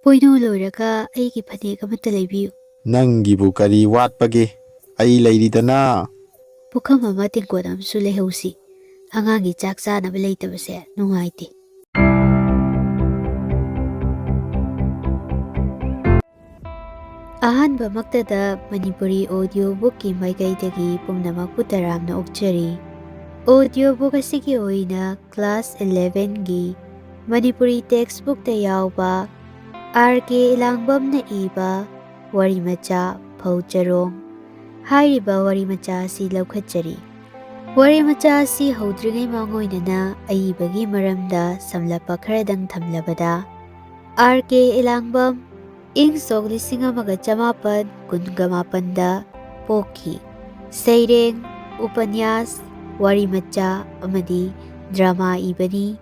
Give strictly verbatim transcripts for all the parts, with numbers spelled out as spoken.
ꯄꯣꯏꯅꯨ ꯂꯣꯏꯔꯒ ꯑꯩꯒꯤ ꯐꯅꯦꯛ ꯑꯃꯠꯇ ꯂꯩꯕꯤꯌꯨ꯫ ꯅꯪꯒꯤꯕꯨ ꯀꯔꯤ ꯋꯥꯠꯄꯒꯦ? ꯑꯩ ꯂꯩꯔꯤꯗꯅ꯫ ꯄꯨꯈꯝ ꯑꯃ ꯇꯦꯡꯀꯣꯠ ꯑꯃꯁꯨ ꯂꯩꯍꯧꯁꯤ꯫ ꯑꯉꯥꯡꯒꯤ ꯆꯥꯛ ꯆꯥꯅꯕ ꯂꯩꯇꯕꯁꯦ ꯅꯨꯡꯉꯥꯏꯇꯦ꯫ ꯑꯍꯥꯟꯕꯃꯛꯇꯗ ꯃꯅꯤꯄꯨꯔꯤ audio bookꯀꯤ ꯃꯥꯏꯀꯩꯗꯒꯤ ꯄꯨꯝꯅꯃꯛꯄꯨ ꯇꯔꯥꯝꯅ ꯑꯣꯛꯆꯔꯤ꯫ Audio book ꯑꯁꯤꯒꯤ ꯑꯣꯏꯅ class elevenꯒꯤ ꯃꯅꯤꯄꯨꯔꯤ textbookꯇ ꯌꯥꯎꯕ ꯑꯥꯔ ꯀꯦ ꯏꯂꯥꯡꯕꯝꯅ ꯏꯕ ꯋꯥꯔꯤ ꯃꯆꯥ ꯐꯧ ꯆꯔꯣꯡ ꯍꯥꯏꯔꯤꯕ ꯋꯥꯔꯤ ꯃꯆꯥ ꯑꯁꯤ ꯂꯧꯈꯠꯆꯔꯤ꯫ ꯋꯥꯔꯤ ꯃꯆꯥ ꯑꯁꯤ ꯍꯧꯗ꯭ꯔꯤꯉꯩ ꯃꯥꯡꯑꯣꯏꯅꯅ ꯑꯏꯕꯒꯤ ꯃꯔꯝꯗ ꯁꯝꯂꯞꯄ ꯈꯔꯗꯪ ꯊꯝꯂꯕꯗ, ꯑꯥꯔ ꯀꯦ ꯏꯂꯥꯡꯕꯝ ꯏꯪ ꯁꯣꯛ ꯂꯤꯁꯤꯡ ꯑꯃꯒ ꯆꯃꯥꯄꯟ ꯀꯨꯟꯒ ꯃꯥꯄꯟꯗ ꯄꯣꯛꯈꯤ꯫ ꯁꯩꯔꯦꯡ, ꯎꯄꯅ꯭ꯌꯥꯁ, ꯋꯥꯔꯤ ꯃꯆꯥ ꯑꯃꯗꯤ drama ꯏꯕꯅꯤ꯫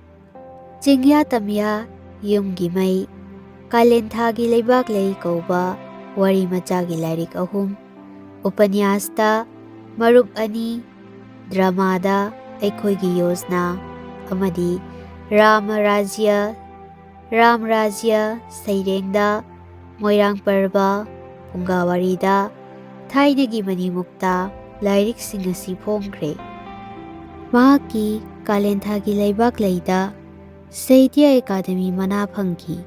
ꯆꯤꯡꯌꯥ ꯇꯝꯌꯥ, ꯌꯨꯝꯒꯤ ꯃꯩ, ꯀꯥꯂꯦꯟꯊꯥꯒꯤ ꯂꯩꯕꯥꯛ ꯂꯩ ꯀꯧꯕ ꯋꯥꯔꯤ ꯃꯆꯥꯒꯤ ꯂꯥꯏꯔꯤꯛ ꯑꯍꯨꯝ, ꯎꯄꯅ꯭ꯌꯥꯁꯇ ꯃꯔꯨꯞ ꯑꯅꯤ, dramaꯗ ꯑꯩꯈꯣꯏꯒꯤ ꯌꯣꯖꯅꯥ ꯑꯃꯗꯤ ꯔꯥꯃ ꯔꯥꯖ꯭ꯌ, ꯔꯥꯝ ꯔꯥꯖ꯭ꯌ, ꯁꯩꯔꯦꯡꯗ ꯃꯣꯏꯔꯥꯡ ꯄꯔꯕ, ꯐꯨꯡꯒꯥꯋꯥꯔꯤꯗ ꯊꯥꯏꯅꯒꯤ ꯃꯅꯤꯃꯨꯛꯇ ꯂꯥꯏꯔꯤꯛꯁꯤꯡ ꯑꯁꯤ ꯐꯣꯡꯈ꯭ꯔꯦ꯫ ꯃꯍꯥꯛꯀꯤ ꯀꯥꯂꯦꯟꯊꯥꯒꯤ ꯂꯩꯕꯥꯛ ꯂꯩꯗ ꯁꯥꯍꯤꯇ꯭ꯌ ꯑꯦꯀꯥꯗꯃꯤ ꯃꯅꯥ ꯐꯪꯈꯤ꯫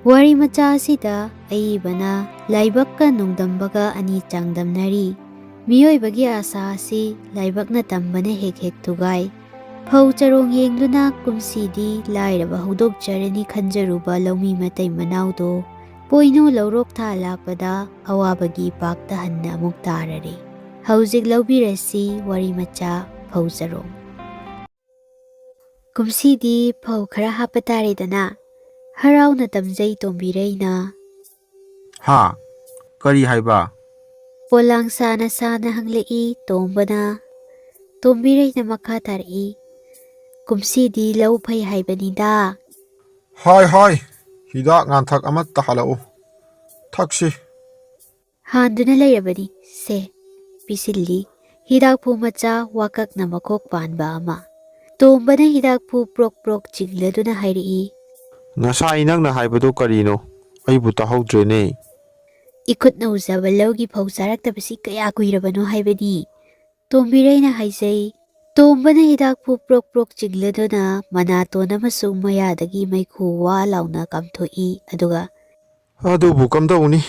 ꯋꯥꯔꯤ ꯃꯆꯥ ꯑꯁꯤꯗ ꯑꯏꯕꯅ ꯂꯥꯏꯕꯛꯀ ꯅꯣꯡꯗꯝꯕꯒ ꯑꯅꯤ ꯆꯥꯡꯗꯝꯅꯔꯤ꯫ ꯃꯤꯑꯣꯏꯕꯒꯤ ꯑꯥꯁꯥ ꯑꯁꯤ ꯂꯥꯏꯕꯛꯅ ꯇꯝꯕꯅ ꯍꯦꯛ ꯍꯦꯛ ꯊꯨꯒꯥꯏ꯫ ꯐꯧ ꯆꯔꯣꯡ ꯌꯦꯡꯗꯨꯅ ꯀꯨꯝꯁꯤꯗꯤ ꯂꯥꯏꯔꯕ ꯍꯧꯗꯣꯛꯆꯔꯅꯤ ꯈꯟꯖꯔꯨꯕ ꯂꯧꯃꯤ ꯃꯇꯩ ꯃꯅꯥꯎꯗꯣ ꯄꯣꯏꯅꯨ ꯂꯧꯔꯣꯛ ꯊꯥ ꯂꯥꯛꯄꯗ ꯑꯋꯥꯕꯒꯤ ꯏꯄꯥꯛꯇ ꯍꯟꯅ ꯑꯃꯨꯛ ꯇꯥꯔꯔꯦ꯫ ꯍꯧꯖꯤꯛ ꯂꯧꯕꯤꯔꯁꯤ ꯋꯥꯔꯤ ꯃꯆꯥ ꯐꯧ ꯆꯔꯣꯡ꯫ ꯀꯨꯝꯁꯤꯗꯤ ꯐꯧ ꯈꯔ ꯍꯥꯞꯄ ꯇꯥꯔꯦꯗꯅ꯫ ꯍꯔꯥꯎꯅ ꯇꯝꯖꯩ ꯇꯣꯝꯕꯤꯔꯩꯅ꯫ ꯍꯥ? ꯀꯔꯤ ꯍꯥꯏꯕ? ꯄꯣꯂꯥꯡ ꯁꯥꯅ ꯁꯥꯅ ꯍꯪꯂꯛꯏ ꯇꯣꯝꯕꯅ꯫ ꯇꯣꯝꯕꯤꯔꯩꯅ ꯃꯈꯥ ꯇꯥꯔꯛꯏ, "ꯀꯨꯝꯁꯤꯗꯤ ꯂꯧ ꯐꯩ ꯍꯥꯏꯕꯅꯤꯗ"꯫ ꯍꯣꯏ, ꯍꯣꯏ, ꯍꯤꯗꯥꯛ ꯉꯥꯟꯊꯛ ꯑꯃ ꯇꯥꯍꯜꯂꯛꯎ, ꯊꯛꯁꯤ꯫ ꯍꯥꯟꯗꯨꯅ ꯂꯩꯔꯕꯅꯤ, ꯁꯦ, ꯄꯤꯁꯤꯜꯂꯤ ꯍꯤꯗꯥꯛꯐꯨ ꯃꯆꯥ ꯋꯥꯀꯛꯅ ꯃꯈꯣꯛ ꯄꯥꯟꯕ ꯑꯃ꯫ ꯇꯣꯝꯕꯅ ꯍꯤꯗꯥꯛꯐꯨ ꯄ꯭ꯔꯣꯛ ꯄ꯭ꯔꯣꯛ ꯆꯤꯡꯂꯗꯨꯅ ꯍꯥꯏꯔꯛꯏ, "ꯉꯁꯥꯏ ꯅꯪꯅ ꯍꯥꯏꯕꯗꯨ ꯀꯔꯤꯅꯣ? ꯑꯩꯕꯨ ꯇꯥꯍꯧꯗ꯭ꯔꯦꯅꯦ꯫" "ꯏꯈꯨꯠꯅ ꯎꯖꯕ ꯂꯧꯒꯤ ꯐꯧ ꯆꯥꯔꯛꯇꯕꯁꯤ ꯀꯌꯥ ꯀꯨꯏꯔꯕꯅꯣ ꯍꯥꯏꯕꯅꯤ꯫" ꯇꯣꯝꯕꯤꯔꯩꯅ ꯍꯥꯏꯖꯩ꯫ ꯇꯣꯝꯕꯅ ꯍꯤꯗꯥꯛꯄꯨ ꯄ꯭ꯔꯣꯛ ꯄ꯭ꯔꯣꯛ ꯆꯤꯡꯂꯗꯨꯅ ꯃꯅꯥꯇꯣꯟ ꯑꯃꯁꯨꯡ ꯃꯌꯥꯗꯒꯤ ꯃꯩꯈꯨ ꯋꯥ ꯂꯥꯎꯅ ꯀꯥꯝꯊꯣꯛꯏ, ꯑꯗꯨꯒ "ꯑꯗꯨꯕꯨ ꯀꯝꯗꯧꯅꯤ?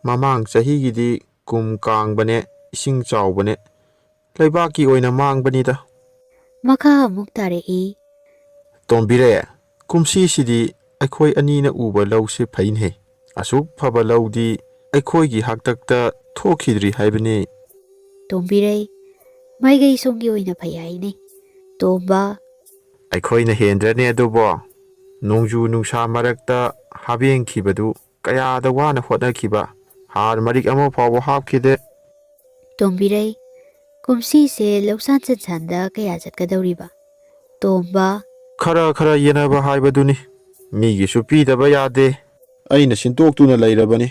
ꯃꯃꯥꯡ ꯆꯍꯤꯒꯤꯗꯤ ꯀꯨꯝ ꯀꯥꯡꯕꯅꯦ, ꯏꯁꯤꯡ ꯆꯥꯎꯕꯅꯦ, ꯂꯩꯕꯥꯛꯀꯤ ꯑꯣꯏꯅ ꯃꯥꯡꯕꯅꯤꯗ꯫" ꯃꯈꯥ ꯑꯃꯨꯛ ꯇꯥꯔꯛꯏ꯫ "ꯇꯣꯝꯕꯤꯔꯦ, ꯀꯨꯝꯁꯤꯁꯤꯗꯤ ꯑꯩꯈꯣꯏ ꯑꯅꯤꯅ ꯎꯕ ꯂꯧꯁꯤ ꯐꯩꯅꯦ꯫ ꯑꯁꯨꯛ ꯐꯕ ꯂꯧꯗꯤ ꯑꯩꯈꯣꯏꯒꯤ ꯍꯥꯛꯇꯛꯇ ꯊꯣꯛꯈꯤꯗ꯭ꯔꯤ ꯍꯥꯏꯕꯅꯤ꯫" ꯇꯣꯝꯕꯤꯔꯩ, "ꯃꯥꯏꯀꯩ ꯁꯣꯝꯒꯤ ꯑꯣꯏꯅ ꯐꯩ ꯍꯥꯏꯅꯦ꯫" ꯇꯣꯝꯕ, "ꯑꯩꯈꯣꯏꯅ ꯍꯦꯟꯗ꯭ꯔꯅꯦ ꯑꯗꯨꯕꯣ? ꯅꯣꯡꯖꯨ ꯅꯨꯡꯁꯥ ꯃꯔꯛꯇ ꯍꯥꯕꯦꯡꯈꯤꯕꯗꯨ ꯀꯌꯥꯗ ꯋꯥꯅ ꯍꯣꯠꯅꯈꯤꯕ, ꯍꯥꯔ ꯃꯔꯤꯛ ꯑꯃ ꯐꯥꯎꯕ ꯍꯥꯞꯈꯤꯗꯦ꯫" ꯇꯣꯝꯕꯤꯔꯩ, "ꯀꯨꯝꯁꯤꯁꯦ ꯂꯧꯁꯥꯟ ꯁꯟꯁꯥꯟꯗ ꯀꯌꯥ ꯆꯠꯀꯗꯧꯔꯤꯕ?" ꯇꯣꯝꯕ, "ꯈꯔ ꯈꯔ ꯌꯦꯟꯅꯕ ꯍꯥꯏꯕꯗꯨꯅꯤ꯫ ꯃꯤꯒꯤꯁꯨ ꯄꯤꯗꯕ ꯌꯥꯗꯦ꯫ ꯑꯩꯅ ꯁꯤꯟꯇꯣꯛꯇꯨꯅ ꯂꯩꯔꯕꯅꯤ꯫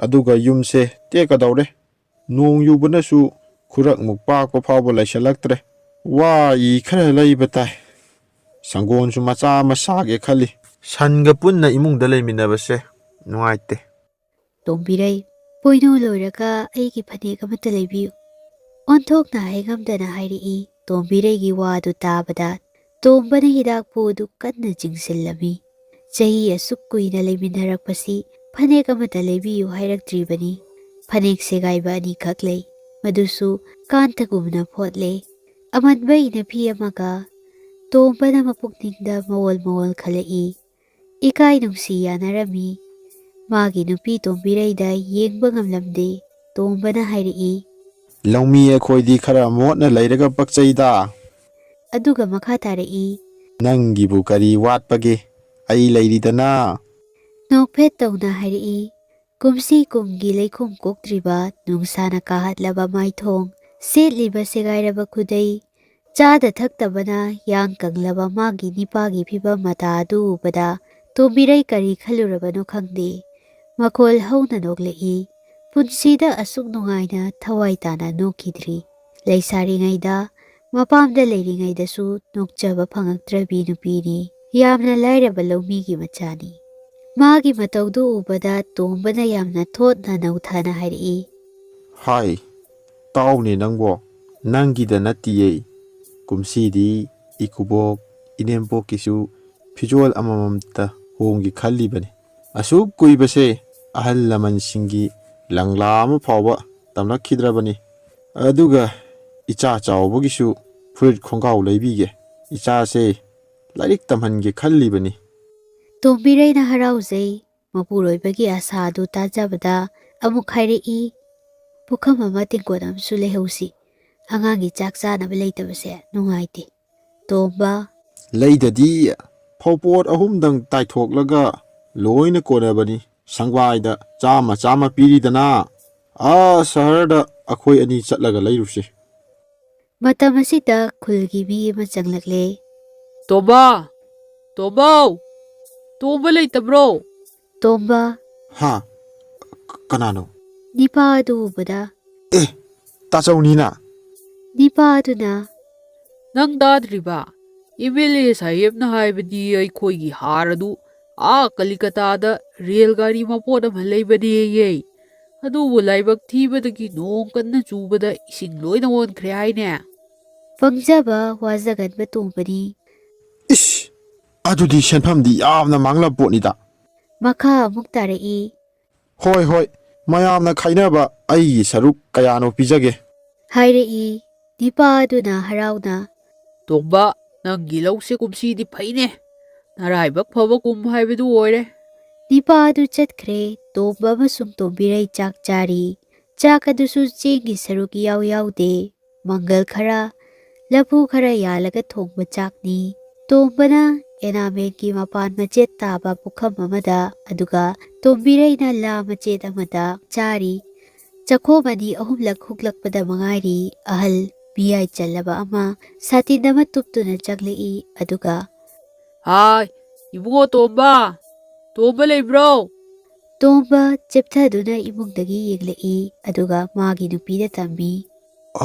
ꯑꯗꯨꯒ ꯌꯨꯝꯁꯦ ꯇꯦꯛꯀꯗꯧꯔꯦ꯫ ꯅꯣꯡ ꯌꯨꯕꯅꯁꯨ ꯈꯨꯔꯛꯃꯨꯛ ꯄꯥꯛꯄ ꯐꯥꯎꯕ ꯂꯩꯁꯜꯂꯛꯇ꯭ꯔꯦ꯫ ꯋꯥ ꯏ ꯈꯔ ꯂꯩꯕ ꯇꯥꯏ꯫ ꯁꯪꯒꯣꯟꯁꯨ ꯃꯆꯥ ꯑꯃ ꯁꯥꯒꯦ ꯈꯜꯂꯤ꯫ ꯁꯟꯒ ꯄꯨꯟꯅ ꯏꯃꯨꯡꯗ ꯂꯩꯃꯤꯟꯅꯕꯁꯦ ꯅꯨꯡꯉꯥꯏꯇꯦ꯫" ꯇꯣꯝꯕꯤꯔꯩ, "ꯄꯣꯏꯅꯨ ꯂꯣꯏꯔꯒ ꯑꯩꯒꯤ ꯐꯅꯦꯛ ꯑꯃꯠꯇ ꯂꯩꯕꯤꯌꯨ꯫" ꯑꯣꯟꯊꯣꯛꯅ ꯍꯥꯏꯉꯝꯗꯅ ꯍꯥꯏꯔꯛꯏ꯫ ꯇꯣꯝꯕꯤꯔꯩꯒꯤ ꯋꯥꯗꯨ ꯇꯥꯕꯗ ꯇꯣꯝꯕꯅ ꯍꯤꯗꯥꯛꯄꯨ ꯑꯗꯨ ꯀꯟꯅ ꯆꯤꯡꯁꯤꯜꯂꯝꯃꯤ꯫ ꯆꯍꯤ ꯑꯁꯨꯛ ꯀꯨꯏꯅ ꯂꯩꯃꯤꯟꯅꯔꯛꯄꯁꯤ ꯐꯅꯦꯛ ꯑꯃꯠꯇ ꯂꯩꯕꯤꯌꯨ ꯍꯥꯏꯔꯛꯇ꯭ꯔꯤꯕꯅꯤ꯫ ꯐꯅꯦꯛ ꯁꯦꯒꯥꯏꯕ ꯑꯅꯤꯈꯛ ꯂꯩ, ꯃꯗꯨꯁꯨ ꯀꯥꯟꯊꯒꯨꯝꯅ ꯐꯣꯠꯂꯦ꯫ ꯑꯃꯟꯕ ꯏꯅꯐꯤ ꯑꯃꯒ ꯇꯣꯝꯕꯅ ꯃꯄꯨꯛꯅꯤꯡꯗ ꯃꯑꯣꯜ ꯃꯑꯣꯜ ꯈꯜꯂꯛꯏ꯫ ꯏꯀꯥꯏ ꯅꯨꯡꯁꯤ ꯌꯥꯅꯔꯝꯃꯤ꯫ ꯃꯥꯒꯤ ꯅꯨꯄꯤ ꯇꯣꯝꯕꯤꯔꯩꯗ ꯌꯦꯡꯕ ꯉꯝꯂꯝꯗꯦ꯫ ꯇꯣꯝꯕꯅ ꯍꯥꯏꯔꯛꯏ, "ꯂꯧꯃꯤ ꯑꯩꯈꯣꯏꯗꯤ ꯈꯔ ꯃꯣꯠꯅ ꯂꯩꯔꯒ ꯄꯛꯆꯩꯗ꯫" ꯑꯗꯨꯒ ꯃꯈꯥ ꯇꯥꯔꯛꯏ, "ꯅꯪꯒꯤꯕꯨ ꯀꯔꯤ ꯋꯥꯠꯄꯒꯦ? ꯑꯩ ꯂꯩꯔꯤꯗꯅ꯫" ꯅꯣꯛꯐꯦꯠ ꯇꯧꯅ ꯍꯥꯏꯔꯛꯏ, ꯀꯨꯝꯁꯤ ꯀꯨꯝꯒꯤ ꯂꯩꯈꯣꯝ ꯀꯣꯛꯇ꯭ꯔꯤꯕ, ꯅꯨꯡꯁꯥꯅ ꯀꯥꯍꯠꯂꯕ ꯃꯥꯏꯊꯣꯡ, ꯁꯦꯠꯂꯤꯕ ꯁꯦꯒꯥꯏꯔꯕ ꯈꯨꯗꯩ, ꯆꯥꯗ ꯊꯛꯇꯕꯅ ꯌꯥꯡ ꯀꯪꯂꯕ ꯃꯥꯒꯤ ꯅꯤꯄꯥꯒꯤ ꯐꯤꯕꯝ ꯃꯇꯥ ꯑꯗꯨ ꯎꯕꯗ ꯇꯣꯝꯕꯤꯔꯩ ꯀꯔꯤ ꯈꯜꯂꯨꯔꯕꯅꯣ ꯈꯪꯗꯦ꯫ ꯃꯈꯣꯜ ꯍꯧꯅ ꯅꯣꯛꯂꯛꯏ꯫ ꯄꯨꯟꯁꯤꯗ ꯑꯁꯨꯛ ꯅꯨꯡꯉꯥꯏꯅ ꯊꯋꯥꯏ ꯇꯥꯅ ꯅꯣꯛꯈꯤꯗ꯭ꯔꯤ꯫ ꯂꯩꯁꯥꯔꯤꯉꯩꯗ, ꯃꯄꯥꯝꯗ ꯂꯩꯔꯤꯉꯩꯗꯁꯨ ꯅꯣꯛꯆꯕ ꯐꯪꯉꯛꯇ꯭ꯔꯕꯤ ꯅꯨꯄꯤꯅꯤ꯫ ꯌꯥꯝꯅ ꯂꯥꯏꯔꯕ ꯂꯧꯃꯤꯒꯤ ꯃꯆꯥꯅꯤ꯫ ꯃꯥꯒꯤ ꯃꯇꯧꯗꯨ ꯎꯕꯗ ꯇꯣꯝꯕꯅ ꯌꯥꯝꯅ ꯊꯣꯠꯅ ꯅꯧꯊꯅ ꯍꯥꯏꯔꯛꯏ꯫ "ꯍꯥꯏ, ꯇꯥꯎꯅꯦ ꯅꯪꯕꯣ, ꯅꯪꯒꯤꯗ ꯅꯠꯇꯤꯌꯦ꯫ ꯀꯨꯝꯁꯤꯗꯤ ꯏꯀꯨꯕꯣꯛ, ꯏꯅꯦꯝꯕꯣꯛꯀꯤꯁꯨ ꯐꯤꯖꯣꯜ ꯑꯃꯃꯝꯇ ꯍꯣꯡꯒꯦ ꯈꯜꯂꯤꯕꯅꯤ꯫ ꯑꯁꯨꯛ ꯀꯨꯏꯕꯁꯦ ꯑꯍꯜ ꯂꯃꯟꯁꯤꯡꯒꯤ ꯂꯪꯂꯥ ꯑꯃ ꯐꯥꯎꯕ ꯇꯝꯂꯛꯈꯤꯗ꯭ꯔꯕꯅꯤ꯫ ꯑꯗꯨꯒ ꯏꯆꯥ ꯆꯥꯎꯕꯒꯤꯁꯨ ꯐꯨꯔꯤꯠ ꯈꯣꯡꯒ꯭ꯔꯥꯎ ꯂꯩꯕꯤꯒꯦ꯫ ꯏꯆꯥꯁꯦ ꯂꯥꯏꯔꯤꯛ ꯇꯝꯍꯟꯒꯦ ꯈꯜꯂꯤꯕꯅꯤ"꯫ ꯇꯣꯝꯕꯤꯔꯩꯅ ꯍꯔꯥꯎꯖꯩ꯫ ꯃꯄꯨꯔꯣꯏꯕꯒꯤ ꯑꯁꯥ ꯑꯗꯨ ꯇꯥꯖꯕꯗ ꯑꯃꯨꯛ ꯍꯥꯏꯔꯛꯏ, "ꯄꯨꯈꯝ ꯑꯃ ꯇꯦꯡꯀꯣꯠ ꯑꯃꯁꯨ ꯂꯩꯍꯧꯁꯤ꯫ ꯑꯉꯥꯡꯒꯤ ꯆꯥꯛ ꯆꯥꯅꯕ ꯂꯩꯇꯕꯁꯦ ꯅꯨꯡꯉꯥꯏꯇꯦ"꯫ ꯇꯣꯝꯕ, "ꯂꯩꯗꯗꯤ, ꯐꯧꯄꯣꯠ ꯑꯍꯨꯝꯗꯪ ꯇꯥꯏꯊꯣꯛꯂꯒ ꯂꯣꯏꯅ ꯀꯣꯟꯅꯕꯅꯤ꯫ ꯁꯪꯕꯥꯏꯗ ꯆꯥꯝꯃ ꯆꯥꯝꯃ ꯄꯤꯔꯤꯗꯅ꯫ ꯑꯥ ꯁꯍꯔꯗ ꯑꯩꯈꯣꯏ ꯑꯅꯤ ꯆꯠꯂꯒ ꯂꯩꯔꯨꯁꯤ"꯫ ꯃꯇꯝ ꯑꯁꯤꯗ ꯈꯨꯜꯒꯤ ꯃꯤ ꯑꯃ ꯆꯪꯂꯛꯂꯦ꯫ "ꯇꯣꯝꯕ! ꯇꯣꯝꯕꯧ! ꯇꯣꯝꯕ ꯂꯩꯇꯕ꯭ꯔꯣ?" ꯇꯣꯝꯕ, "ꯍꯥ? ꯀ-, ꯀꯅꯥꯅꯣ?" ꯅꯤꯄꯥ ꯑꯗꯨ ꯎꯕꯗ, "ꯑꯦ, ꯇꯥꯆꯧꯅꯤꯅ!" ꯅꯤꯄꯥ ꯑꯗꯨꯅ, "ꯅꯪ ꯇꯥꯗ꯭ꯔꯤꯕ? ꯑꯦꯝ ꯑꯦꯜ ꯑꯦ ꯁꯥꯍꯦꯕꯅ ꯍꯥꯏꯕꯗꯤ ꯑꯩꯈꯣꯏꯒꯤ ꯍꯥꯔ ꯑꯗꯨ ꯑꯥ ꯀꯂꯤꯀꯇꯥꯗ ꯔꯦꯜ ꯒꯥꯔꯤ ꯃꯄꯣꯠ ꯑꯃ ꯂꯩꯕꯅꯦꯌꯦ꯫ ꯑꯗꯨꯕꯨ ꯂꯥꯏꯕꯛ ꯊꯤꯕꯗꯒꯤ ꯅꯣꯡ ꯀꯟꯅ ꯆꯨꯕꯗ ꯏꯁꯤꯡ ꯂꯣꯏꯅ ꯑꯣꯟꯈ꯭ꯔꯦ ꯍꯥꯏꯅꯦ"꯫ ꯄꯪꯖꯕ ꯋꯥꯖꯒꯟꯕ ꯇꯣꯝꯕꯅꯤ꯫ "ꯏꯁ! ꯑꯗꯨꯗꯤ ꯁꯦꯟꯐꯝꯗꯤ ꯌꯥꯝꯅ ꯃꯥꯡꯂꯕ ꯄꯣꯠꯅꯤꯗ"꯫ ꯃꯈꯥ ꯑꯃꯨꯛ ꯇꯥꯔꯛꯏ꯫ "ꯍꯣꯏ, ꯍꯣꯏ, ꯃꯌꯥꯝꯅ ꯈꯥꯏꯅꯕ ꯑꯩꯒꯤ ꯁꯔꯨꯛ ꯀꯌꯥꯅꯣ ꯄꯤꯖꯒꯦ"꯫ ꯍꯥꯏꯔꯛꯏ꯫ ꯅꯤꯄꯥ ꯑꯗꯨꯅ ꯍꯔꯥꯎꯅ, "ꯇꯣꯝꯕ, ꯅꯪꯒꯤ ꯂꯧꯁꯦ ꯀꯨꯝꯁꯤꯗꯤ ꯐꯩꯅꯦ꯫ ꯅꯔꯥꯏꯕꯛ ꯐꯕ ꯀꯨꯝ ꯍꯥꯏꯕꯗꯨ ꯑꯣꯏꯔꯦ"꯫ ꯅꯤꯄꯥ ꯑꯗꯨ ꯆꯠꯈ꯭ꯔꯦ꯫ ꯇꯣꯝꯕ ꯑꯃꯁꯨꯡ ꯇꯣꯝꯕꯤꯔꯩ ꯆꯥꯛ ꯆꯥꯔꯤ꯫ ꯆꯥꯛ ꯑꯗꯨꯁꯨ ꯆꯦꯡꯒꯤ ꯁꯔꯨꯛ ꯏꯌꯥꯎ ꯌꯥꯎꯗꯦ꯫ ꯃꯪꯒꯜ ꯈꯔ, ꯂꯐꯨ ꯈꯔ ꯌꯥꯜꯂꯒ ꯊꯣꯡꯕ ꯆꯥꯛꯅꯤ꯫ ꯇꯣꯝꯕꯅ ꯑꯦꯅꯥꯃꯦꯟꯒꯤ ꯃꯄꯥꯟ ꯃꯆꯦꯠ ꯇꯥꯕ ꯄꯨꯈꯝ ꯑꯃꯗ, ꯑꯗꯨꯒ ꯇꯣꯝꯕꯤꯔꯩꯅ ꯂꯥ ꯃꯆꯦꯠ ꯑꯃꯗ ꯆꯥꯔꯤ꯫ ꯆꯥꯛꯈꯣꯝ ꯑꯅꯤ ꯑꯍꯨꯝꯂꯛ ꯍꯨꯛꯂꯛꯄꯗ ꯃꯉꯥꯏꯔꯤ꯫ ꯑꯍꯜ ꯃꯤꯌꯥꯏ ꯆꯜꯂꯕ ꯑꯃ ꯁꯥꯇꯤꯟ ꯑꯃ ꯇꯨꯞꯇꯨꯅ ꯆꯪꯂꯛꯏ, ꯑꯗꯨꯒ, "ꯍꯥꯏ, ꯏꯕꯨꯡꯉꯣ ꯇꯣꯝꯕ! ꯇꯣꯝꯕ ꯂꯩꯕ꯭ꯔꯣ?" ꯇꯣꯝꯕ ꯆꯦꯞꯊꯗꯨꯅ ꯏꯃꯨꯡꯗꯒꯤ ꯌꯦꯡꯂꯛꯏ, ꯑꯗꯨꯒ ꯃꯥꯒꯤ ꯅꯨꯄꯤꯗ ꯇꯝꯃꯤ꯫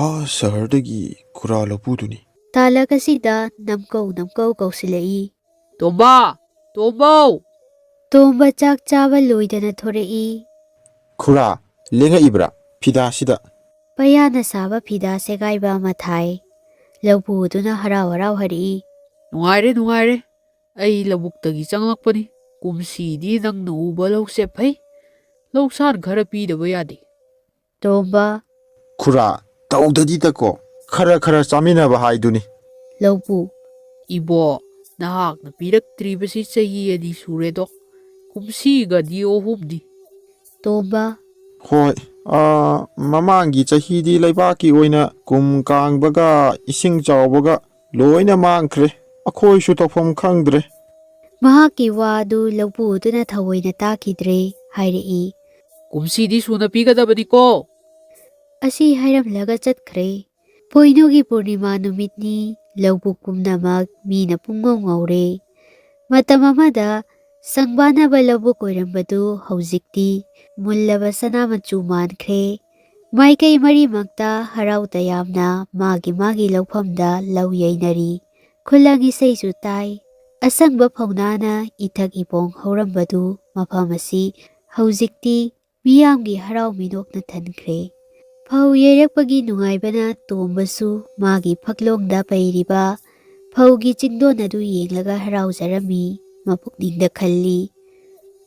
"ꯑꯥ ꯁꯍꯔꯗꯒꯤ ꯈꯨꯔꯥ ꯂꯧꯄꯨꯗꯨꯅꯤ"꯫ ꯇꯥꯂꯛ ꯑꯁꯤꯗ ꯅꯝꯀꯧ ꯅꯝꯀꯧ ꯀꯧꯁꯤꯜꯂꯛꯏ꯫ "ꯇꯣꯝꯕ! ꯇꯣꯝꯕꯧ!" ꯇꯣꯝꯕ ꯆꯥꯛ ꯆꯥꯕ ꯂꯣꯏꯗꯅ ꯊꯣꯔꯛꯏ꯫ "ꯈꯨꯔꯥ, ꯂꯦꯡꯉꯛꯏꯕ꯭ꯔꯥ ꯐꯤꯗꯥꯁꯤꯗ?" ꯄꯌꯥꯅ ꯁꯥꯕ ꯐꯤꯗꯥ ꯁꯦꯒꯥꯏꯕ ꯑꯃ ꯊꯥꯏ꯫ ꯂꯧꯄꯨ ꯑꯗꯨꯅ ꯍꯔꯥꯎ ꯍꯔꯥꯎ ꯍꯥꯏꯔꯛꯏ꯫ "ꯅꯨꯡꯉꯥꯏꯔꯦ, ꯅꯨꯡꯉꯥꯏꯔꯦ꯫ ꯑꯩ ꯂꯧꯕꯨꯛꯇꯒꯤ ꯆꯪꯂꯛꯄꯅꯤ꯫ ꯀꯨꯝꯁꯤꯗꯤ ꯅꯪꯅ ꯎꯕ ꯂꯧꯁꯦ ꯐꯩ꯫ ꯂꯧꯁꯥꯟ ꯈꯔ ꯄꯤꯗꯕ ꯌꯥꯗꯦ꯫" ꯇꯣꯝꯕ꯫ "ꯈꯨꯔꯥ, ꯇꯧꯗꯗꯤꯗꯀꯣ, ꯈꯔ ꯈꯔ ꯆꯥꯃꯤꯟꯅꯕ ꯍꯥꯏꯗꯨꯅꯤ꯫" ꯂꯧꯄꯨ꯫ "ꯏꯕꯣ, ꯅꯍꯥꯛꯅ ꯄꯤꯔꯛꯇ꯭ꯔꯤꯕꯁꯤ ꯆꯍꯤ ꯑꯅꯤ ꯁꯨꯔꯦꯗꯣ꯫ ꯀꯨꯝꯁꯤꯒꯗꯤ ꯑꯍꯨꯝꯅꯤ꯫" ꯇꯣꯝꯕ꯫ "ꯍꯣꯏ, ꯑꯥ, ꯃꯃꯥꯡꯒꯤ ꯆꯍꯤꯗꯤ ꯂꯩꯕꯥꯛꯀꯤ ꯑꯣꯏꯅ ꯀꯨꯝ ꯀꯥꯡꯕꯒ ꯏꯁꯤꯡ ꯆꯥꯎꯕꯒ ꯂꯣꯏꯅ ꯃꯥꯡꯈ꯭ꯔꯦ꯫ ꯑꯩꯈꯣꯏꯁꯨ ꯇꯧꯐꯝ ꯈꯪꯗ꯭ꯔꯦ꯫" ꯃꯍꯥꯛꯀꯤ ꯋꯥ ꯑꯗꯨ ꯂꯧꯄꯨ ꯑꯗꯨꯅ ꯊꯑꯣꯏꯅ ꯇꯥꯈꯤꯗ꯭ꯔꯦ꯫ ꯍꯥꯏꯔꯛꯏ꯫ "ꯀꯨꯝꯁꯤꯗꯤ ꯁꯨꯅ ꯄꯤꯒꯗꯕꯅꯤꯀꯣ꯫" ꯑꯁꯤ ꯍꯥꯏꯔꯝꯂꯒ ꯆꯠꯈ꯭ꯔꯦ꯫ ꯄꯣꯏꯅꯨꯒꯤ ꯄꯨꯔꯅꯤꯃꯥ ꯅꯨꯃꯤꯠꯅꯤ꯫ ꯂꯧꯕꯨꯛ ꯄꯨꯝꯅꯃꯛ ꯃꯤꯅ ꯄꯨꯡꯉꯧ ꯉꯧꯔꯦ꯫ ꯃꯇꯝ ꯑꯃꯗ ꯁꯪꯕꯥꯅꯕ ꯂꯧꯕꯨꯛ ꯑꯣꯏꯔꯝꯕꯗꯨ ꯍꯧꯖꯤꯛꯇꯤ ꯃꯨꯜꯂꯕ ꯁꯅꯥ ꯃꯆꯨ ꯃꯥꯟꯈ꯭ꯔꯦ꯫ ꯃꯥꯏꯀꯩ ꯃꯔꯤꯃꯛꯇ ꯍꯔꯥꯎ ꯇꯌꯥꯝꯅ ꯃꯥꯒꯤ ꯃꯥꯒꯤ ꯂꯧꯐꯝꯗ ꯂꯧ ꯌꯩꯅꯔꯤ꯫ ꯈꯨꯂꯪ ꯏꯁꯩꯁꯨ ꯇꯥꯏ꯫ ꯑꯁꯪꯕ ꯐꯧꯅꯥꯅ ꯏꯊꯛ ꯏꯄꯣꯡ ꯍꯧꯔꯝꯕꯗꯨ ꯃꯐꯝ ꯑꯁꯤ ꯍꯧꯖꯤꯛꯇꯤ ꯃꯤꯌꯥꯝꯒꯤ ꯍꯔꯥꯎ ꯃꯤꯅꯣꯛꯅ ꯊꯟꯈ꯭ꯔꯦ꯫ ꯐꯧ ꯌꯩꯔꯛꯄꯒꯤ ꯅꯨꯡꯉꯥꯏꯕꯅ ꯇꯣꯝꯕꯁꯨ ꯃꯥꯒꯤ ꯐꯛꯂꯣꯡꯗ ꯄꯩꯔꯤꯕ ꯐꯧꯒꯤ ꯆꯤꯡꯗꯣꯟ ꯑꯗꯨ ꯌꯦꯡꯂꯒ ꯍꯔꯥꯎꯖꯔꯝꯃꯤ꯫ ꯃꯄꯨꯛꯅꯤꯡꯗ ꯈꯜꯂꯤ,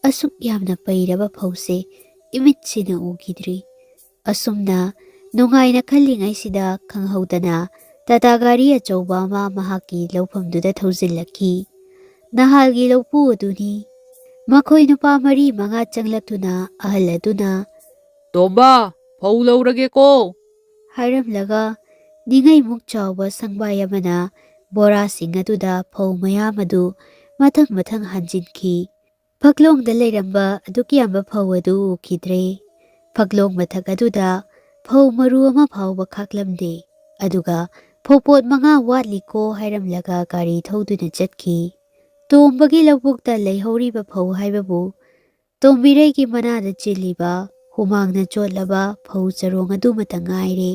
"ꯑꯁꯨꯛ ꯌꯥꯝꯅ ꯄꯩꯔꯕ ꯐꯧꯁꯦ ꯏꯃꯤꯠꯁꯤꯅ ꯎꯈꯤꯗ꯭ꯔꯤ꯫" ꯑꯁꯨꯝꯅ ꯅꯨꯡꯉꯥꯏꯅ ꯈꯜꯂꯤꯉꯩꯁꯤꯗ ꯈꯪꯍꯧꯗꯅ ꯇꯥꯇꯥ ꯒꯥꯔꯤ ꯑꯆꯧꯕ ꯑꯃ ꯃꯍꯥꯛꯀꯤ ꯂꯧꯐꯝꯗꯨꯗ ꯊꯧꯖꯤꯜꯂꯛꯈꯤ꯫ ꯅꯍꯥꯜꯒꯤ ꯂꯧꯄꯨ ꯑꯗꯨꯅꯤ꯫ ꯃꯈꯣꯏ ꯅꯨꯄꯥ ꯃꯔꯤ ꯃꯉꯥ ꯆꯪꯂꯛꯇꯨꯅ ꯑꯍꯜ ꯑꯗꯨꯅ, "ꯇꯣꯝꯕ, ꯐꯧ ꯂꯧꯔꯒꯦꯀꯣ!" ꯍꯥꯏꯔꯝꯂꯒ ꯅꯤꯡꯉꯩꯃꯨꯛ ꯆꯥꯎꯕ ꯁꯪꯕꯥꯏ ꯑꯃꯅ ꯕꯣꯔꯥꯁꯤꯡ ꯑꯗꯨꯗ ꯐꯧ ꯃꯌꯥꯝ ꯑꯗꯨ ꯃꯊꯪ ꯃꯊꯪ ꯍꯥꯟꯖꯤꯟꯈꯤ꯫ ꯐꯛꯂꯣꯡꯗ ꯂꯩꯔꯝꯕ ꯑꯗꯨꯛ ꯌꯥꯝꯕ ꯐꯧ ꯑꯗꯨ ꯎꯈꯤꯗ꯭ꯔꯦ꯫ ꯐꯛꯂꯣꯡ ꯃꯊꯛ ꯑꯗꯨꯗ ꯐꯧ ꯃꯔꯨ ꯑꯃ ꯐꯥꯎꯕ ꯈꯥꯛꯂꯝꯗꯦ꯫ ꯑꯗꯨꯒ ꯐꯧꯄꯣꯠ ꯃꯉꯥ ꯋꯥꯠꯂꯤꯀꯣ ꯍꯥꯏꯔꯝꯂꯒ ꯒꯥꯔꯤ ꯊꯧꯗꯨꯅ ꯆꯠꯈꯤ꯫ ꯇꯣꯝꯕꯒꯤ ꯂꯧꯕꯨꯛꯇ ꯂꯩꯍꯧꯔꯤꯕ ꯐꯧ ꯍꯥꯏꯕꯕꯨ ꯇꯣꯝꯕꯤꯔꯩꯒꯤ ꯃꯅꯥꯗ ꯆꯦꯜꯂꯤꯕ ꯍꯨꯃꯥꯡꯅ ꯆꯣꯠꯂꯕ ꯐꯧ ꯆꯔꯣꯡ ꯑꯗꯨꯃꯇ ꯉꯥꯏꯔꯦ꯫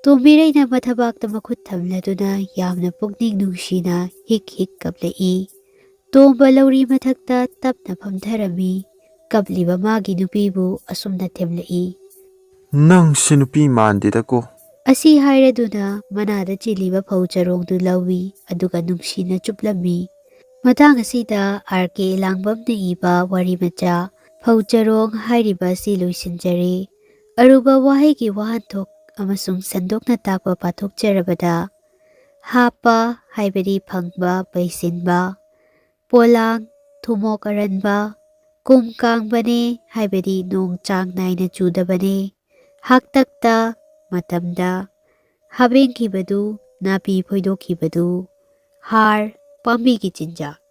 ꯇꯣꯝꯕꯤꯔꯩꯅ ꯃꯊꯕꯥꯛꯇ ꯃꯈꯨꯠ ꯊꯝꯂꯗꯨꯅ ꯌꯥꯝꯅ ꯄꯨꯛꯅꯤꯡ ꯅꯨꯡꯁꯤꯅ ꯍꯤꯛ ꯍꯤꯛ ꯀꯞꯂꯛꯏ꯫ ꯇꯣꯝꯕ ꯂꯧꯔꯤ ꯃꯊꯛꯇ ꯇꯞꯅ ꯐꯝꯊꯔꯝꯃꯤ꯫ ꯀꯞꯂꯤꯕ ꯃꯥꯒꯤ ꯅꯨꯄꯤꯕꯨ ꯑꯁꯨꯝꯅ ꯊꯦꯝꯂꯛꯏ꯫ ꯅꯪꯁꯦ ꯅꯨꯄꯤ ꯃꯥꯟꯗꯦꯗꯀꯣ꯫ ꯑꯁꯤ ꯍꯥꯏꯔꯗꯨꯅ ꯃꯅꯥꯗ ꯆꯤꯜꯂꯤꯕ ꯐꯧ ꯆꯔꯣꯡꯗꯨ ꯂꯧꯏ, ꯑꯗꯨꯒ ꯅꯨꯡꯁꯤꯅ ꯆꯨꯞꯂꯝꯃꯤ꯫ ꯃꯇꯥꯡ ꯑꯁꯤꯗ ꯑꯥꯔ ꯀꯦ ꯂꯥꯡꯕꯝꯅ ꯏꯕ ꯋꯥꯔꯤ ꯃꯆꯥ ꯐꯧ ꯆꯔꯣꯡ ꯍꯥꯏꯔꯤꯕ ꯑꯁꯤ ꯂꯣꯏꯁꯤꯟꯖꯔꯦ꯫ ꯑꯔꯨꯕ ꯋꯥꯍꯩꯒꯤ ꯋꯥꯍꯟꯊꯣꯛ ꯑꯃꯁꯨꯡ ꯁꯟꯗꯣꯛꯅ ꯇꯥꯛꯄ ꯄꯥꯊꯣꯛꯆꯔꯕꯗ, ꯍꯥꯞꯄ ꯍꯥꯏꯕꯗꯤ ꯐꯪꯕ, ꯄꯩꯁꯤꯟꯕ, ꯄꯣꯂꯥꯡ, ꯊꯨꯝꯃꯣꯛ ꯑꯔꯟꯕ, ꯀꯨꯝ ꯀꯥꯡꯕꯅꯦ ꯍꯥꯏꯕꯗꯤ ꯅꯣꯡ ꯆꯥꯡ ꯅꯥꯏꯅ ꯆꯨꯗꯕꯅꯦ, ꯍꯥꯛꯇꯛꯇ, ꯃꯇꯝꯗ, ꯍꯥꯕꯦꯡꯈꯤꯕꯗꯨ, ꯅꯥꯄꯤ ꯐꯣꯏꯗꯣꯛꯈꯤꯕꯗꯨ, ꯍꯥꯔ, ꯄꯥꯝꯕꯤꯒꯤ ꯆꯤꯟꯖꯥꯛ꯫